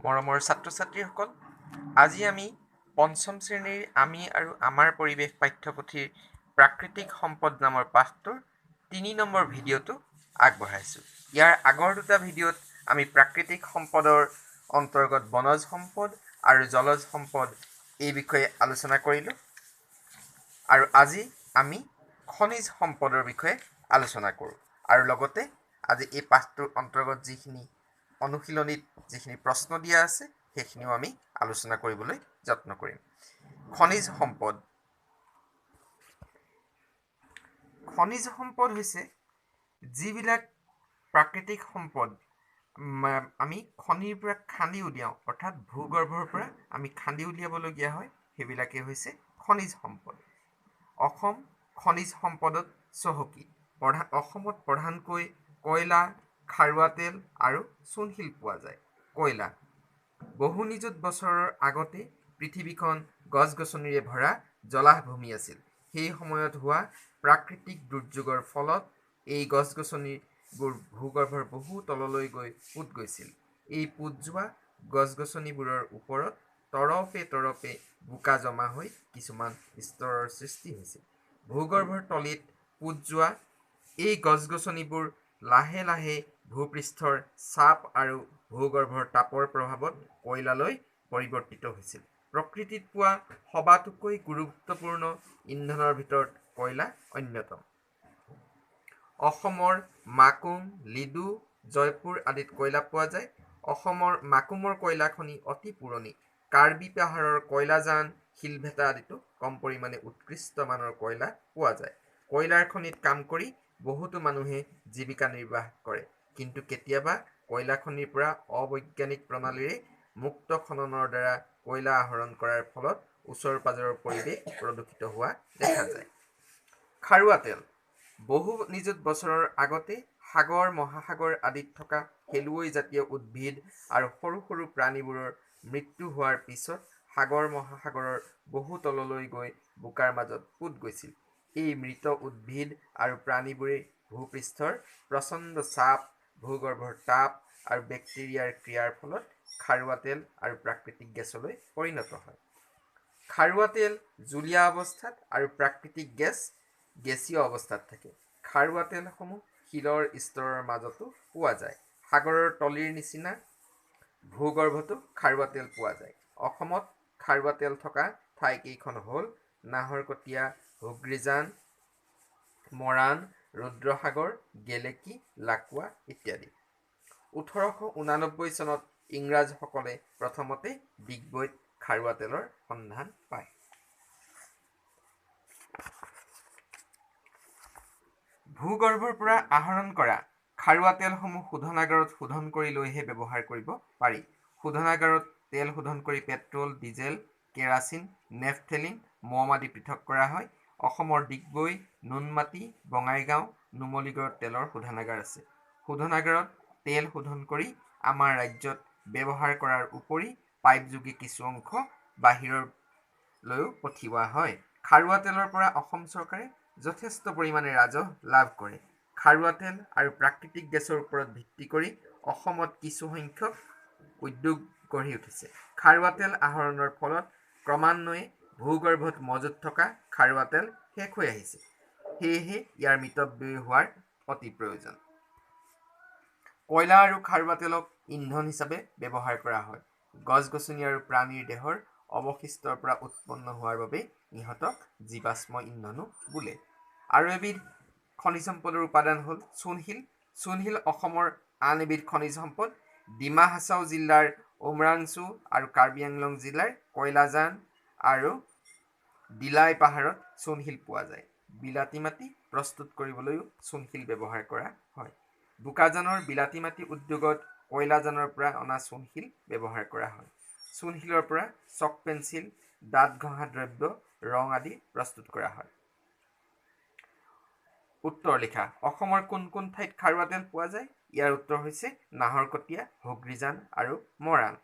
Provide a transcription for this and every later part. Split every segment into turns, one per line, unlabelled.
মৰমৰ ছাত্ৰ ছাত্ৰীসকল, আজি আমি পঞ্চম শ্ৰেণীৰ আমি আৰু আমাৰ পৰিৱেশ পাঠ্যপুথিৰ প্ৰাকৃতিক সম্পদ নামৰ পাঠটোৰ 3 নম্বৰ ভিডিঅ'টো আগবঢ়াইছোঁ। ইয়াৰ আগৰ দুটা ভিডিঅ'ত আমি প্ৰাকৃতিক সম্পদৰ অন্তৰ্গত বনজ সম্পদ আৰু জলজ সম্পদ এই বিষয়ে আলোচনা কৰিলোঁ আৰু আজি আমি খনিজ সম্পদৰ বিষয়ে আলোচনা কৰোঁ। আৰু লগতে আজি এই পাঠটোৰ অন্তৰ্গত যিখিনি অনুশীলনীত যিখিনি প্ৰশ্ন দিয়া আছে সেইখিনিও আমি আলোচনা কৰিবলৈ যত্ন কৰিম। খনিজ সম্পদ। খনিজ সম্পদ হৈছে যিবিলাক প্ৰাকৃতিক সম্পদ আমি খনিৰ পৰা খান্দি উলিয়াওঁ, অৰ্থাৎ ভূগৰ্ভৰ পৰা আমি খান্দি উলিয়াবলগীয়া হয়, সেইবিলাকেই হৈছে খনিজ সম্পদ। অসম খনিজ সম্পদত চহকী। অসমত প্ৰধানকৈ কয়লা, খাৰুৱা তেল আৰু চূণশিল পোৱা যায়। কয়লা বহু নিযুত বছৰৰ আগতে পৃথিৱীখন গছ গছনিৰে ভৰা জলাহভূমি আছিল। সেই সময়ত হোৱা প্ৰাকৃতিক দুৰ্যোগৰ ফলত এই গছ গছনিবোৰ ভূগৰ্ভৰ বহু তললৈ গৈ পোত গৈছিল। এই পোত যোৱা গছ গছনিবোৰৰ ওপৰত তৰপে তৰপে বোকা জমা হৈ কিছুমান স্তৰৰ সৃষ্টি হৈছিল। ভূগৰ্ভৰ তলিত পোত যোৱা এই গছ গছনিবোৰ লাহে লাহে ভূপৃষ্ঠৰ চাপ আৰু ভূগৰ্ভৰ তাপৰ প্ৰভাৱত কয়লালৈ পৰিৱৰ্তিত হৈছিল। প্ৰকৃতিত পোৱা সবাতোকৈ গুৰুত্বপূৰ্ণ ইন্ধনৰ ভিতৰত কয়লা অন্যতম। অসমৰ মাকুম, লিডু, জয়পুৰ আদিত কয়লা পোৱা যায়। অসমৰ মাকুমৰ কয়লা খনি অতি পুৰণি। কাৰ্বি পাহাৰৰ কয়লাজান, শিলভেটা আদিতো কম পৰিমাণে উৎকৃষ্ট মানৰ কয়লা পোৱা যায়। কয়লাৰ খনিত কাম কৰি বহুতো মানুহে জীৱিকা নিৰ্বাহ কৰে। কিন্তু কেতিয়াবা কয়লা খনিৰ পৰা অবৈজ্ঞানিক প্ৰণালীৰে মুক্ত খননৰ দ্বাৰা কয়লা আহৰণ কৰাৰ ফলত ওচৰ পাজৰৰ পৰিৱেশ প্ৰদূষিত হোৱা দেখা যায়। খাৰুৱা তেল বহু নিযুত বছৰৰ আগতে সাগৰ, মহাসাগৰ আদিত থকা শেলুৱৈ জাতীয় উদ্ভিদ আৰু সৰু সৰু প্ৰাণীবোৰৰ মৃত্যু হোৱাৰ পিছত সাগৰ মহাসাগৰৰ বহু তললৈ গৈ বোকাৰ মাজত পোত গৈছিল। এই মৃত উদ্ভিদ আৰু প্ৰাণীবোৰে ভূপৃষ্ঠৰ প্ৰচণ্ড চাপ, ভূগৰ্ভৰ তাপ আৰু বেক্টেৰিয়াৰ ক্ৰিয়াৰ ফলত খাৰুৱা তেল আৰু প্ৰাকৃতিক গেছলৈ পৰিণত হয়। খাৰুৱা তেল জুলীয়া অৱস্থাত আৰু প্ৰাকৃতিক গেছ গেছীয় অৱস্থাত থাকে। খাৰুৱা তেলসমূহ শিলৰ স্তৰৰ মাজতো পোৱা যায়। সাগৰৰ তলিৰ নিচিনা ভূগৰ্ভতো খাৰুৱা তেল পোৱা যায়। অসমত খাৰুৱা তেল থকা ঠাইকেইখন হ'ল নাহৰকটীয়া, হুগ্ৰীজান, মৰাণ, ৰুদ্ৰসাগৰ, গেলেকী, লাকুৱা ইত্যাদি। 1889 চনত ইংৰাজসকলে প্ৰথমতে ডিগবৈত খাৰুৱা তেলৰ সন্ধান পায়। ভূগৰ্ভৰ পৰা আহৰণ কৰা খাৰুৱা তেলসমূহ শোধনাগাৰত শোধন কৰি লৈহে ব্যৱহাৰ কৰিব পাৰি। শোধনাগাৰত তেল শোধন কৰি পেট্ৰল, ডিজেল, কেৰাচিন, নেফথেলিন, মম আদি পৃথক কৰা হয়। অসমৰ ডিগবৈ, নুনমাটি, বঙাইগাঁও, নুমলীগড়ত তেলৰ শোধনাগাৰ আছে। শোধনাগাৰত তেল শোধন কৰি আমাৰ ৰাজ্যত ব্যৱহাৰ কৰাৰ উপৰি পাইপযোগে কিছু অংশ বাহিৰলৈও পঠিওৱা হয়। খাৰুৱা তেলৰ পৰা অসম চৰকাৰে যথেষ্ট পৰিমাণে ৰাজহ লাভ কৰে। খাৰুৱা তেল আৰু প্ৰাকৃতিক গেছৰ ওপৰত ভিত্তি কৰি অসমত কিছু সংখ্যক উদ্যোগ গঢ়ি উঠিছে। খাৰুৱা তেল আহৰণৰ ফলত ক্ৰমান্বয়ে ভূগৰ্ভত মজুত থকা খাৰুৱা তেল শেষ হৈ আহিছে। সেয়েহে ইয়াৰ মিতব্যয়ী হোৱাৰ অতি প্ৰয়োজন। কয়লা আৰু খাৰুৱা তেলক ইন্ধন হিচাপে ব্যৱহাৰ কৰা হয়। গছ গছনি আৰু প্ৰাণীৰ দেহৰ অৱশিষ্টৰ পৰা উৎপন্ন হোৱাৰ বাবে ইহঁতক জীৱাশ্ম ইন্ধনো বোলে। আৰু এবিধ খনিজ সম্পদৰ উপাদান হ'ল চূণশিল। চূণশিল অসমৰ আন এবিধ খনিজ সম্পদ। ডিমা হাছাও জিলাৰ উমৰাংচু আৰু কাৰ্বি আংলং জিলাৰ কয়লাজান আৰু দিলাই পাহাৰত চূণশিল পোৱা যায়। বিলাতী মাটি প্ৰস্তুত কৰিবলৈও চূণশিল ব্যৱহাৰ কৰা হয়। বোকাজানৰ বিলাতী মাটি উদ্যোগত কয়লাজানৰ পৰা অনা চূণশিল ব্যৱহাৰ কৰা হয়। চূণশিলৰ পৰা চক পেঞ্চিল, দাঁত ঘঁহা দ্ৰব্য, ৰং আদি প্ৰস্তুত কৰা হয়। উত্তৰ লিখা। অসমৰ কোন কোন ঠাইত খাৰুৱা তেল পোৱা যায়? ইয়াৰ উত্তৰ হৈছে নাহৰকটীয়া, হুগ্ৰীজান আৰু মৰাণ।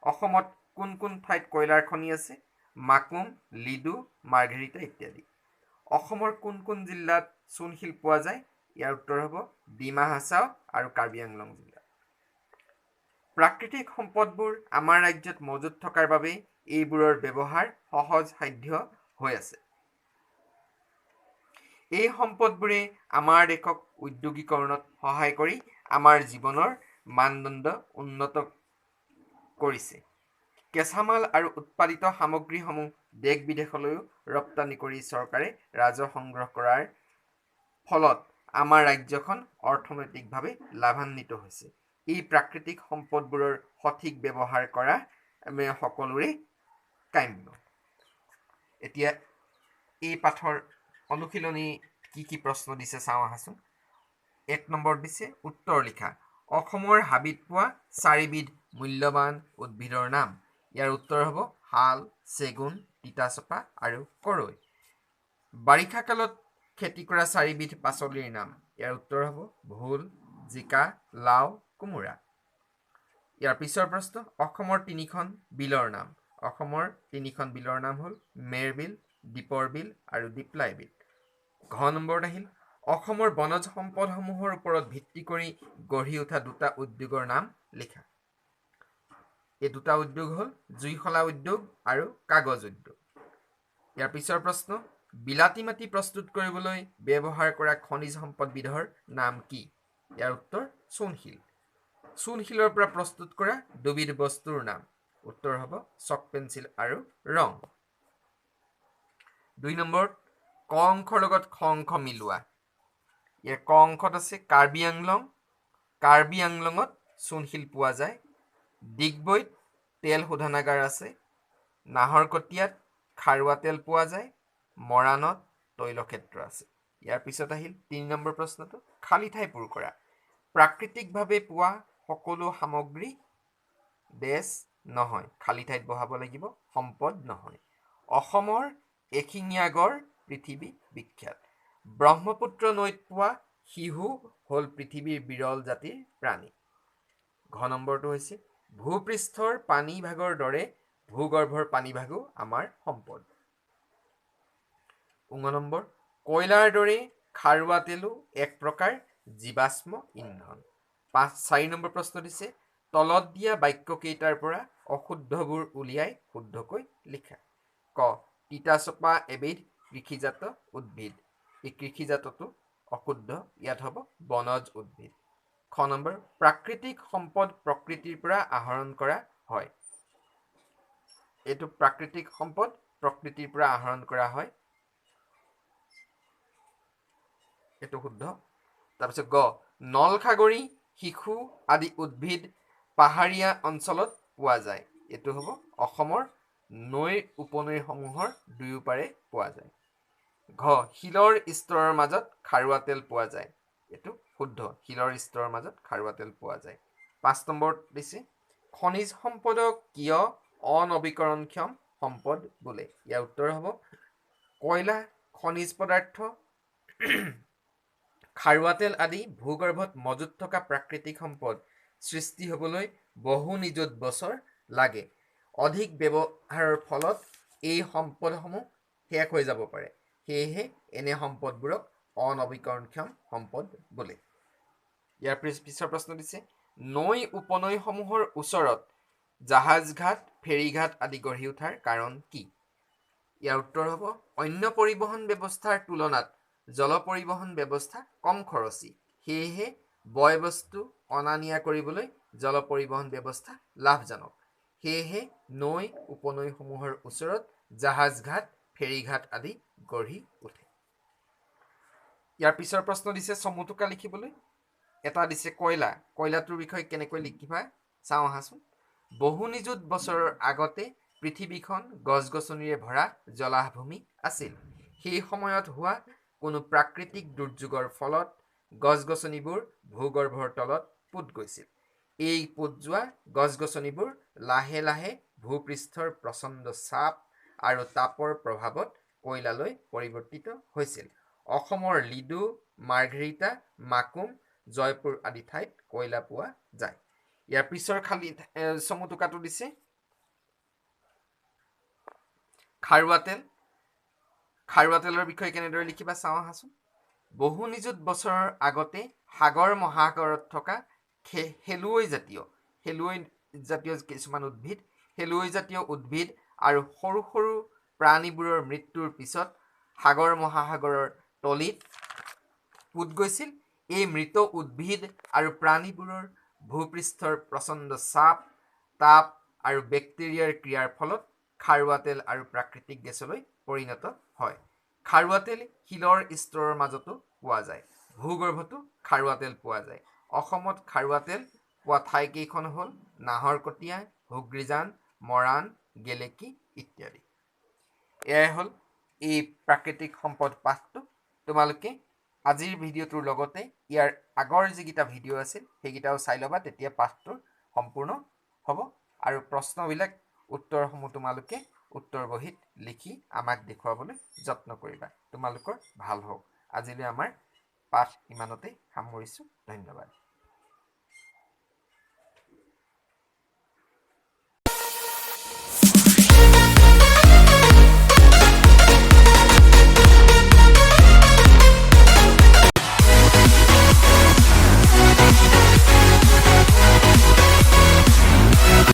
অসমত কোন কোন ঠাইত কয়লাৰ খনি আছে? মাকুম, লিডু, মাৰ্ঘেৰিটা ইত্যাদি। অসমৰ কোন কোন জিলাত চূণশিল পোৱা যায়? ইয়াৰ উত্তৰ হ'ব ডিমা হাছাও আৰু কাৰ্বি আংলং জিলা। প্ৰাকৃতিক সম্পদবোৰ আমাৰ ৰাজ্যত মজুত থকাৰ বাবে এইবোৰৰ ব্যৱহাৰ সহজসাধ্য হৈ আছে। এই সম্পদবোৰে আমাৰ দেশক উদ্যোগীকৰণত সহায় কৰি আমাৰ জীৱনৰ মানদণ্ড উন্নত কৰিছে। কেঁচামাল আৰু উৎপাদিত সামগ্ৰীসমূহ দেশ বিদেশলৈও ৰপ্তানি কৰি চৰকাৰে ৰাজহ সংগ্ৰহ কৰাৰ ফলত আমাৰ ৰাজ্যখন অৰ্থনৈতিকভাৱে লাভান্বিত হৈছে। এই প্ৰাকৃতিক সম্পদবোৰৰ সঠিক ব্যৱহাৰ কৰা সকলোৰে কাম্য। এতিয়া এই পাঠৰ অনুশীলনী কি কি প্ৰশ্ন দিছে চাওঁ আহাচোন। 1 নম্বৰ দিছে উত্তৰ লিখা, অসমৰ হাবিত পোৱা চাৰিবিধ মূল্যৱান উদ্ভিদৰ নাম। ইয়াৰ উত্তৰ হ'ব শাল, চেগুন, তিতাচপা আৰু কৰৈ। বাৰিষা কালত খেতি কৰা চাৰিবিধ পাচলিৰ নাম। ইয়াৰ উত্তৰ হ'ব ভোল, জিকা, লাও, কোমোৰা। ইয়াৰ পিছৰ প্ৰশ্ন, অসমৰ তিনিখন বিলৰ নাম। অসমৰ তিনিখন বিলৰ নাম হ'ল মেৰবিল, দীপৰ বিল আৰু দীপলাই বিল। ঘ নম্বৰত আহিল, অসমৰ বনজ সম্পদসমূহৰ ওপৰত ভিত্তি কৰি গঢ়ি উঠা দুটা উদ্যোগৰ নাম লিখা। এই দুটা উদ্যোগ হ'ল জুইশলা উদ্যোগ আৰু কাগজ উদ্যোগ। ইয়াৰ পিছৰ প্ৰশ্ন, বিলাতী মাটি প্ৰস্তুত কৰিবলৈ ব্যৱহাৰ কৰা খনিজ সম্পদবিধৰ নাম কি? ইয়াৰ উত্তৰ চূণশিল। চূণশিলৰ পৰা প্ৰস্তুত কৰা দুবিধ বস্তুৰ নাম। উত্তৰ হ'ব চক পেঞ্চিল আৰু ৰং। 2 নম্বৰত ক অংশৰ লগত খ অংশ মিলোৱা। ইয়াৰ ক অংশত আছে কাৰ্বি আংলং, কাৰ্বি আংলঙত চূণশিল পোৱা যায়। ডিগবৈত তেল শোধনাগাৰ আছে। নাহৰকটীয়াত খাৰুৱা তেল পোৱা যায়। মৰাণত তৈলক্ষেত্ৰ আছে। ইয়াৰ পিছত আহিল 3 নম্বৰ প্ৰশ্নটো, খালী ঠাই পূৰ কৰা। প্ৰাকৃতিকভাৱে পোৱা সকলো সামগ্ৰী ডেছ নহয়, খালী ঠাইত বহাব লাগিব সম্পদ নহয়। অসমৰ এশিঙীয়া গড় পৃথিৱী বিখ্যাত। ব্ৰহ্মপুত্ৰ নৈত পোৱা শিহু হ'ল পৃথিৱীৰ বিৰল জাতিৰ প্ৰাণী। ঘ নম্বৰটো হৈছে ভূপৃষ্ঠৰ পানীভাগৰ দৰে ভূগৰ্ভৰ পানীভাগো আমাৰ সম্পদ। উঙ নম্বৰ, কয়লাৰ দৰে খাৰুৱা তেলো এক প্ৰকাৰ জীৱাশ্ম ইন্ধন। 4 নম্বৰ প্ৰশ্ন দিছে, তলত দিয়া বাক্যকেইটাৰ পৰা অশুদ্ধবোৰ উলিয়াই শুদ্ধকৈ লিখা। ক, তিতাচপা এবিধ কৃষিজাত উদ্ভিদ। এই কৃষিজাতটো অশুদ্ধ, ইয়াত হ'ব বনজ উদ্ভিদ। খ নম্বৰ, প্ৰাকৃতিক সম্পদ প্ৰকৃতিৰ পৰা আহৰণ কৰা হয়। এইটো প্ৰাকৃতিক সম্পদ প্ৰকৃতিৰ পৰা আহৰণ কৰা হয়, এইটো শুদ্ধ। তাৰপিছত গ, নলখাগৰি, শিশু আদি উদ্ভিদ পাহাৰীয়া অঞ্চলত পোৱা যায়। এইটো হ'ব অসমৰ নৈৰ উপনৈসমূহৰ দুয়োপাৰে পোৱা যায়। ঘ, শিলৰ স্তৰৰ মাজত খাৰুৱা তেল পোৱা যায়। এইটো শুদ্ধ, শিলৰ স্তৰৰ মাজত খাৰুৱা তেল পোৱা যায়। 5 নম্বৰত দিছে, খনিজ সম্পদক কিয় অনবীকৰণক্ষম সম্পদ বোলে? ইয়াৰ উত্তৰ হ'ব কয়লা, খনিজ পদাৰ্থ, খাৰুৱা তেল আদি ভূগৰ্ভত মজুত থকা প্ৰাকৃতিক সম্পদ সৃষ্টি হ'বলৈ বহু নিযুত বছৰ লাগে। অধিক ব্যৱহাৰৰ ফলত এই সম্পদসমূহ শেষ হৈ যাব পাৰে। সেয়েহে এনে সম্পদবোৰক অনবীকৰণক্ষম সম্পদ বোলে। ইয়াৰ পিছৰ প্ৰশ্ন দিছে, নৈ উপনৈসমূহৰ ওচৰত জাহাজঘাট, ফেৰীঘাট আদি গঢ়ি উঠাৰ কাৰণ কি? ইয়াৰ উত্তৰ হ'ব অন্য পৰিবহণ ব্যৱস্থাৰ তুলনাত জল পৰিবহণ ব্যৱস্থা কম খৰচী। সেয়েহে বয় বস্তু অনা নিয়া কৰিবলৈ জল পৰিবহণ ব্যৱস্থা লাভজনক। সেয়েহে নৈ উপনৈসমূহৰ ওচৰত জাহাজঘাট, ফেৰীঘাট আদি গঢ়ি উঠে। ইয়াৰ পিছৰ প্ৰশ্ন দিছে চমুটোকা লিখিবলৈ। এটা দিছে কয়লা, কয়লাটোৰ বিষয়ে কেনেকৈ লিখিবা চাওঁ আহাচোন। বহু নিযুত বছৰৰ আগতে পৃথিৱীখন গছ গছনিৰে ভৰা জলাহভূমি আছিল। সেই সময়ত হোৱা কোনো প্ৰাকৃতিক দুৰ্যোগৰ ফলত গছ গছনিবোৰ ভূগৰ্ভৰ তলত পোত গৈছিল। এই পোত যোৱা গছ গছনিবোৰ লাহে লাহে ভূপৃষ্ঠৰ প্ৰচণ্ড চাপ আৰু তাপৰ প্ৰভাৱত কয়লালৈ পৰিৱৰ্তিত হৈছিল। অসমৰ লিডু, মাৰ্ঘেৰিটা, মাকুম, জয়পুৰ আদি ঠাইত কয়লা পোৱা যায়। ইয়াৰ পিছৰ খালী চমু টোকাটো দিছে খাৰুৱা তেল। খাৰুৱা তেলৰ বিষয়ে কেনেদৰে লিখিবা চাওঁ আহাচোন। বহু নিযুত বছৰৰ আগতে সাগৰ মহাসাগৰত থকা শেলুৱৈ জাতীয় শেলুৱৈ জাতীয় কিছুমান উদ্ভিদ, শেলুৱৈ জাতীয় উদ্ভিদ আৰু সৰু সৰু প্ৰাণীবোৰৰ মৃত্যুৰ পিছত সাগৰ মহাসাগৰৰ তলিত পোত গৈছিল। এই মৃত উদ্ভিদ আৰু প্ৰাণীবোৰৰ ভূপৃষ্ঠৰ প্ৰচণ্ড চাপ, তাপ আৰু বেক্টেৰিয়াৰ ক্ৰিয়াৰ ফলত খাৰুৱা তেল আৰু প্ৰাকৃতিক গেছলৈ পৰিণত হয়। খাৰুৱা তেল শিলৰ স্তৰৰ মাজতো পোৱা যায়। ভূগৰ্ভতো খাৰুৱা তেল পোৱা যায়। অসমত খাৰুৱা তেল পোৱা ঠাইকেইখন হ'ল নাহৰকটীয়া, হুগ্ৰীজান, মৰাণ, গেলেকী ইত্যাদি। এয়াই হ'ল এই প্ৰাকৃতিক সম্পদ পাঠটো। তোমালোকে আজিৰ ভিডিঅ'টোৰ লগতে ইয়াৰ আগৰ যিকেইটা ভিডিঅ' আছিল সেইকেইটাও চাই ল'বা, তেতিয়া পাঠটোৰ সম্পূৰ্ণ হ'ব। আৰু প্ৰশ্নবিলাক উত্তৰসমূহ তোমালোকে উত্তৰ বহীত লিখি আমাক দেখুৱাবলৈ যত্ন কৰিবা। তোমালোকৰ ভাল হওক। আজিলৈ আমাৰ পাঠ ইমানতেই সামৰিছোঁ। ধন্যবাদ।